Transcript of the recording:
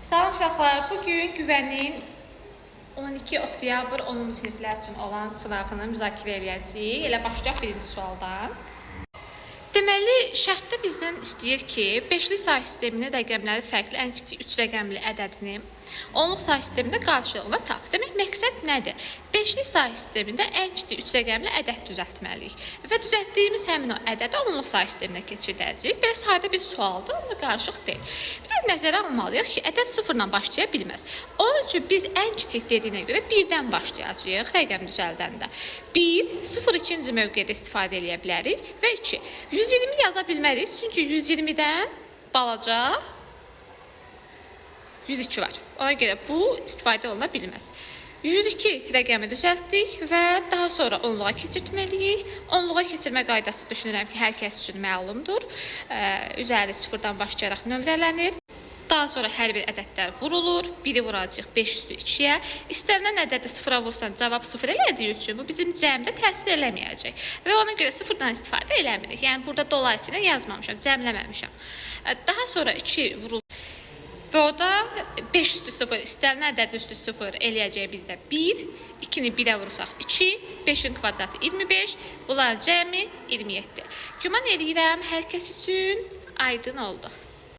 Salam uşaqlar, bu gün Güvənin 12 oktyabr 10-cu siniflər üçün olan sınağını müzakirə eləyəcəyik. Elə başlayaq birinci sualdan. Deməli, şərtdə bizdən istəyir ki, beşli say sistemində rəqəmləri fərqli ən kiçik 3 rəqəmli ədədini onluq say sistemində qarşılığında tap. Demək, məqsəd nədir? Beşli say sistemində ən kiçik 3 rəqəmli ədəd düzəltməliyik və düzəltdiyimiz həmin o ədədi onluq say sisteminə keçirdəcəyik. Belə sadə bir sualdır, ancaq qarışıq deyil. Bir də nəzərə almalıyıq ki, ədəd sıfırla başlaya bilməz. Onun üçün biz ən kiçik dediyinə görə 1-dən başlayacağıq rəqəm düzəldəndə. 1, 0 ikinci mövqedə istifadə eləyə bilərik və 2. 120 yaza bilmərik, çünki 120-dən balaca 102 var. Ona görə bu istifadə oluna bilməz. 102 rəqəmi düzəltdik və daha sonra onluğa keçirtməliyik. Onluğa keçirmə qaydası düşünürəm ki, hər kəs üçün məlumdur. Üzəri sıfırdan başlayaraq nömrələnir. Daha sonra hər bir ədədlər vurulur. Biri vuracağıq 5 üstü 2-yə. İstənilən ədədi sıfıra vursan cavab 0 elədiyi üçün bu bizim cəmdə təsir eləməyəcək. Və ona görə sıfırdan istifadə eləmirik. Yəni burada dolayısıyla yazmamışam, cəmləməmişəm. Daha sonra 2 vurulur. Və o da 5 üstü 0, istənilən ədədi üstü 0 eləyəcək bizdə 1, 2-ni 1-ə vursaq 2, 5-in kvadratı 25, bunların cəmi 27. Güman eləyirəm hər kəs üçün aydın oldu.